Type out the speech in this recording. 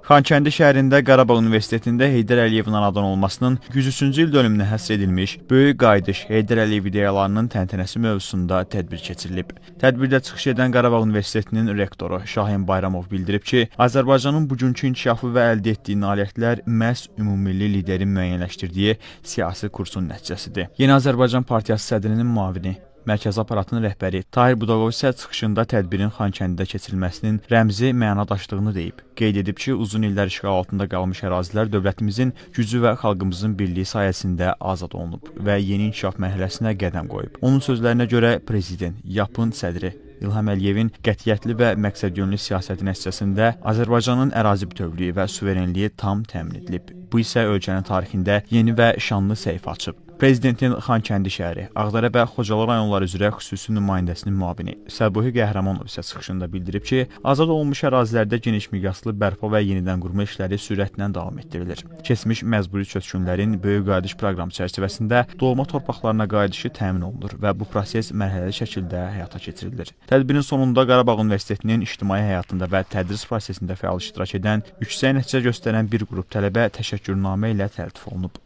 Xankəndi şəhərində Qarabağ Universitetində Heydər Əliyevin anadan olmasının 103-cü il dönümünə həsr edilmiş Böyük Qayıdış Heydər Əliyev ideyalarının təntənəsi mövzusunda tədbir keçirilib. Tədbirdə çıxış edən Qarabağ Universitetinin rektoru Şahin Bayramov bildirib ki, Azərbaycanın bugünkü inkişafı və əldə etdiyi nailiyyətlər məhz ümummilli liderin müəyyənləşdirdiyi siyasi kursun nəticəsidir. Yeni Azərbaycan Partiyası sədrinin müavini, Mərkəzi aparatının rəhbəri Tahir Budaqov isə çıxışında tədbirin Xankəndidə keçirilməsinin rəmzi məna daşıdığını deyib. Qeyd edib ki, uzun illər işğal altında qalmış ərazilər dövlətimizin gücü və xalqımızın birliyi sayəsində azad olunub və yeni inkişaf mərhələsinə qədəm qoyub. Onun sözlərinə görə prezident, YAP-ın sədri İlham Əliyevin qətiyyətli və məqsədyönlü siyasəti nəticəsində Azərbaycanın ərazi bütövlüyü və suverenliyi tam təmin edilib. Bu isə ölkənin tarixində yeni və şanlı səhifə açıb. Prezidentin Xankəndi şəhəri, Ağdərə və Xocalı rayonları üzrə xüsusi nümayəndəsinin müavini Səbuhi Qəhrəmanov isə çıxışında bildirib ki, azad olunmuş ərazilərdə geniş miqyaslı bərpa və yenidən qurma işləri sürətlə davam etdirilir. Keçmiş məcburi köçkünlərin Böyük Qayıdış proqramı çərçivəsində doğma torpaqlarına qayıdışı təmin olunur və bu proses mərhələli şəkildə həyata keçirilir. Tədbirin sonunda Qarabağ Universitetinin ictimai həyatında və tədris prosesində fəal iştirak edən, yüksək nəticə göstərən bir qrup tələbə təşəkkürnamə ilə təltif olunub.